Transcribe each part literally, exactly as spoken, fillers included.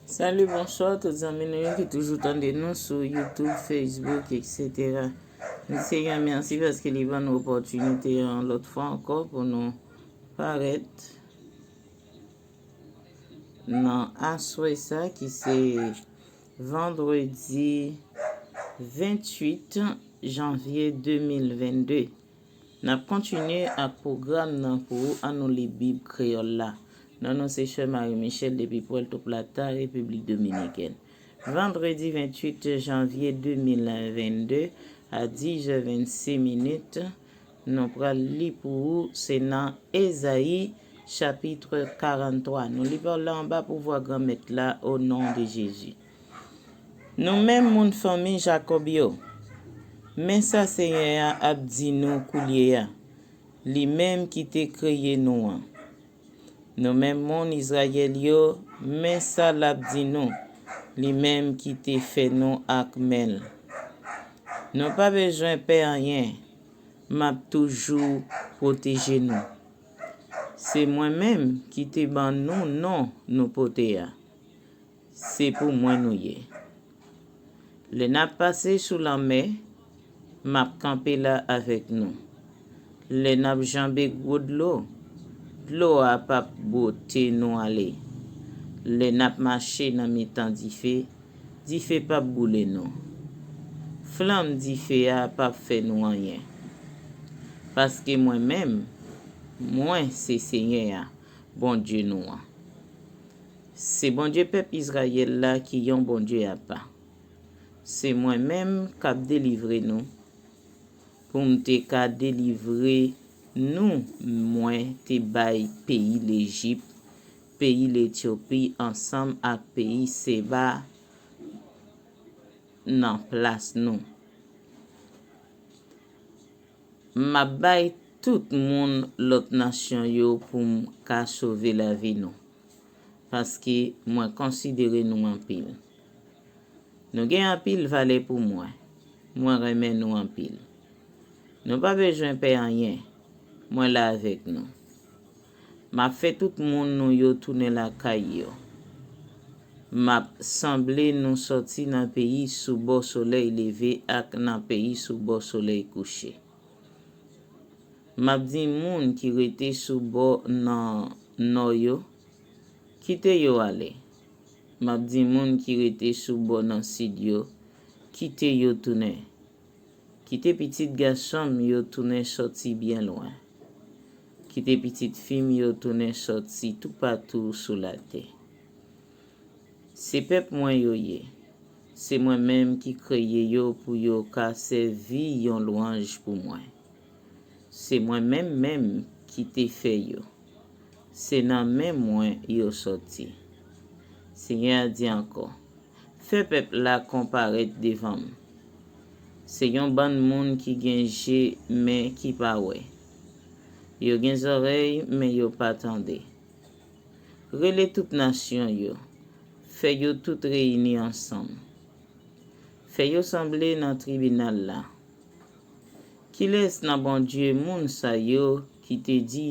Salut, bonsoir tout zanmi nou yo ki toujou tande nou sou YouTube, Facebook, et cetera. Li Senyè mèsi paske li ban nou opòtinite yon lòt fwa ankò pou nou parèt nan aswè sa ki se vandredi venntuit janvye de mil vennde. N ap kontinye ak pwogram nan pou ou. Ann nou li Bib kreyòl la. Non nou se Sè Marie Michel depi Puerto Plata, Repiblik Dominikèn. Vandredi venntuit janvye de mil vennde, a dis è vennsis minit, nou pral li pou ou, se nan Ezayi, chapit karanntwa. Nou li pawòl la anba pouvwa Granmèt la, o non de Jezi. Nou menm moun fanmi Jakòb yo, men sa Senyè a ap di nou koulye a, li menm ki te kreye nou an. Nou menm moun Izrayèl yo, men sa l ap di nou, li menm ki te fè nou ak men l. Nou pa bezwen pè anyen, m ap toujou pwoteje nou. Se mwen menm ki te ban nou non nou pote a. Se pou mwen nou ye. Lè n ap pase sou lanmè, m ap kanpe la avèk nou. Lè n ap janbe gwo dlo, dlo a p ap bwote nou ale. Lè n ap mache nan mitan dife, dife p ap boule nou. Flanm dife a p ap fè nou anyen. Paske mwen menm, mwen se Senyè a, Bondye nou an. Se Bondye pèp Izrayèl la ki yon Bondye apa. Se mwen menm k ap delivre nou, pou m te ka delivre nou, mwen te bay peyi Lejip, peyi Letyopi ansanm ak peyi Seba nan plas nou. M ap bay tout moun lòt nasyon yo pou m ka sove lavi nou, paske mwen konsidere nou anpil. Nou gen anpil valè pou mwen. Mwen renmen nou anpil. Nou pa bezwen pè anyen. Mwen la avèk nou. M ap fè tout moun nou yo tounen lakay yo. M ap sanble nou sòti nan peyi sou bò solèy leve ak nan peyi sou bò solèy kouche. M ap di moun ki rete sou bò nan nò yo, kite yo ale. M ap di moun ki rete sou bò nan sid yo, kite yo tounen. Kite pitit gason m yo tounen sòti byen lwen. Kite pitit fi m yo tounen sòti toupatou sou latè. Se pèp mwen yo ye. Se mwen menm ki kreye yo pou yo ka sèvi yon lwanj pou mwen. Se mwen menm menm ki te fè yo. Se nan men mwen yo sòti. Senyè a di ankò, fè pèp la konparèt devan m. Se yon bann moun ki gen je, men ki pa wè. Yo gen zòrèy, men yo pa tande. Rele tout nasyon yo. Fè yo tout reyini ansanm. Fè yo sanble nan tribinal la. Kilès nan Bondye moun sa yo ki te di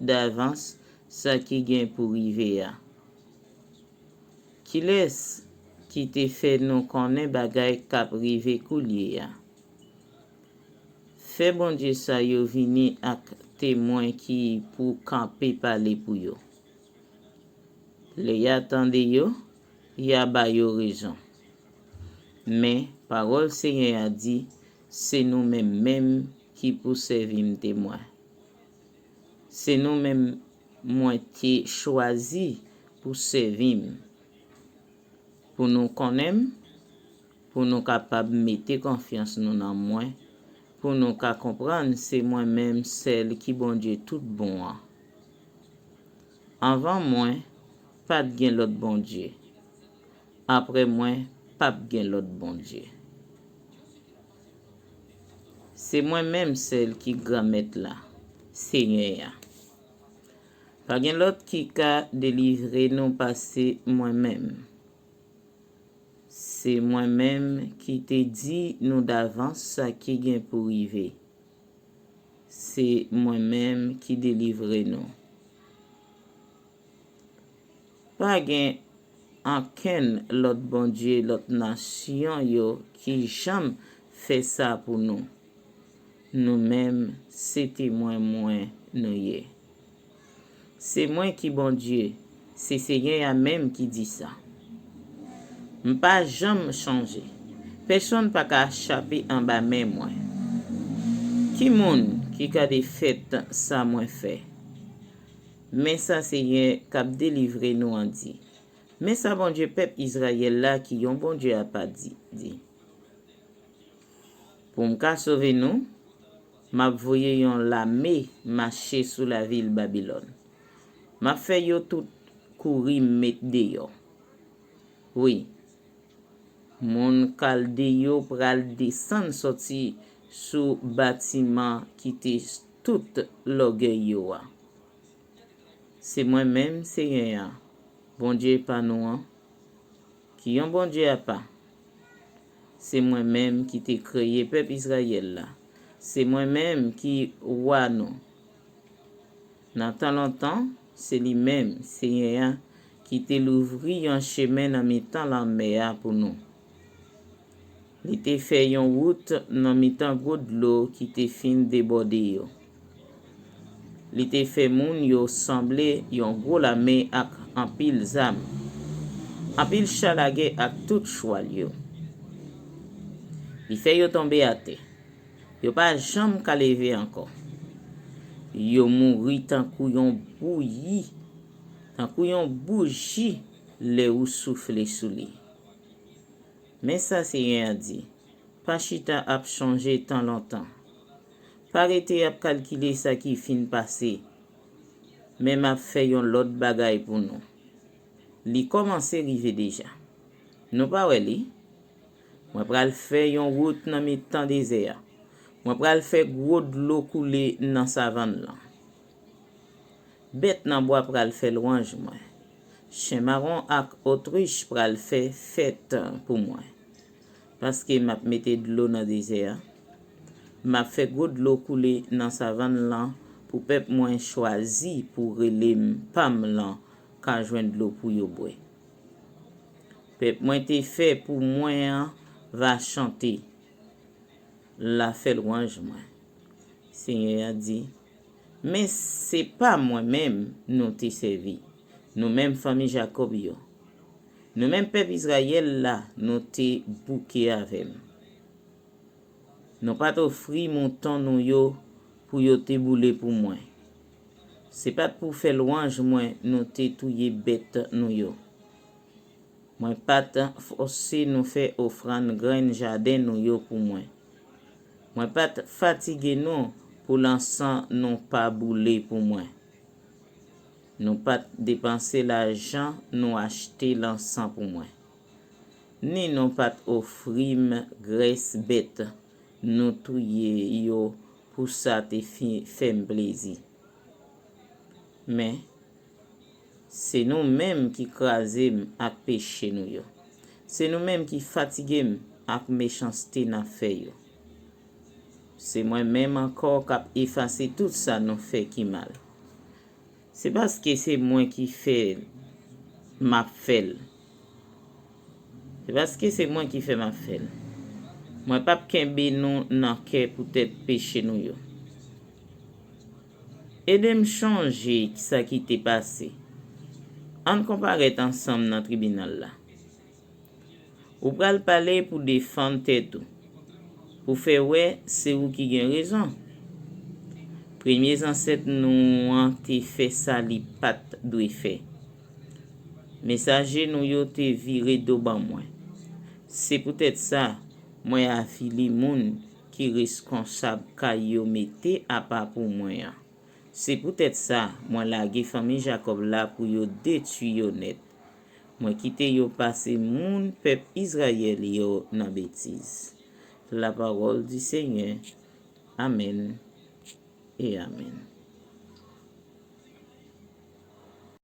davans sa ki gen pou rive a? Kilès ki te fè nou konnen bagay k ap rive koulye a? Fè Bondye sa yo vini ak temwen ki pou kanpe pale pou yo. Lè y a tande yo, y a ba yo rezon. Men, pawòl Senyè a di, se nou menm menm ki pou sèvi m temwen. Se nou menm mwen te chwazi pou sèvi m, pou nou konnen m, pou nou kapab mete konfyans nou nan mwen, pou nou ka konprann se mwen menm sèl ki Bondye tout bon an. Anvan mwen, pa t gen lòt Bondye. Apre mwen, p ap gen lòt Bondye. Se mwen menm sèl ki Granmèt la, Senyè a. Pa gen lòt ki ka delivre nou pase mwen menm. Se mwen menm ki te di nou davans sa ki gen pou rive. Se mwen menm ki delivre nou. Pa gen ankenn lòt bondye lòt nasyon yo ki janm fè sa pou nou. Nou menm, se temwen mwen nou ye. Se mwen ki Bondye, se Senyè a menm ki di sa. M pa janm chanje. Pèsonn pa ka chape anba men mwen. Ki moun ki ka defèt sa mwen fè? Men sa Senyè k ap delivre nou an di. Men sa Bondye pèp Izrayèl la ki yon Bondye apa di, di. Pou m ka sove nou, m ap voye yon lame mache sou lavil Babilòn. M ap fè yo tout kouri m met deyò. Wi, moun Kalde yo pral desann soti sou batiman ki te tout lògèy yo a. Se mwen menm, Senyè a, Bondye pa nou an, ki yon Bondye apa. Se mwen menm ki te kreye pèp Izrayèl la. Se mwen menm ki wa nou. Nan tan lontan, se li menm, Senyè a, ki te louvri yon chemen nan mitan lanmè a pou nou. Li te fè yon wout nan mitan gwo dlo ki te fin debòde yo. Li te fè moun yo sanble yon gwo lame ak anpil zam, anpil cha lagè ak tout chwal yo. Li fè yo tonbe atè. Yo pa janm ka leve ankò. Yo mouri tankou yon bouyi, tankou yon bouji lè ou soufle sou li. Men sa Senyè a di, pa chita ap chonje tan lontan. Pa rete ap kalkile sa ki fin pase. Men m ap fè yon lòt bagay pou nou. Li kòmanse rive deja. Nou pa wè li? Mwen pral fè yon wout nan mitan dezè a. Mwen pral fè gwo dlo koule nan savann lan. Bèt nan bwa pral fè lwanj mwen. Chen mawon ak otrich pral fè fèt pou mwen. Paske m ap mete dlo nan dezè a. M ap fè gwo dlo koule nan savann lan pou pèp mwen chwazi pou rele m pa m lan ka jwenn dlo pou yo bwè. Pèp mwen te fè pou mwen an va chante, l a fè lwanj mwen. Senyè a di, men se pa mwen menm nou te sèvi, nou menm fanmi Jakòb yo. Nou menm pèp Izrayèl la, nou te bouke avè m. Nou pa t ofri mouton nou yo pou yo te boule pou mwen. Se pa t pou fè lwanj mwen nou te touye bèt nou yo. Mwen pa t fòse nou fè ofrann grenn jaden nou yo pou mwen. Mwen pa t fatige nou pou lansan nou pa boule pou mwen. Nou pa t depanse lajan nou achte lansan pou mwen. Ni nou pa t ofri m grès bèt nou touye yo pou sa te fi- fè m plezi. Men, se nou menm ki kraze m ak peche nou yo. Se nou menm ki fatige m ak mechanste n ap fè yo. Se mwen menm ankò k ap efase tout sa nou fè ki mal. Se paske se mwen ki fè m ap fè l. Se paske se mwen ki fè m ap fè l. Mwen p ap kenbe nou nan kè poutèt peche nou yo. Ede m chonje sa ki te pase. Ann konparèt ansanm nan tribinal la. Ou pral pale pou defann tèt ou, pou fè wè se ou ki gen rezon. Premye zansèt nou an te fè sa li pa t dwe fè. Mesaje nou yo te vire do ban mwen. Se poutèt sa, mwen avili moun ki reskonsab kay yo mete apa pou mwen an. Se poutèt sa, mwen lage fanmi Jakòb la pou yo detwi yo nèt. Mwen kite yo pase moun pèp Izrayèl yo nan betiz. La parole du Seigneur. Amèn e amèn.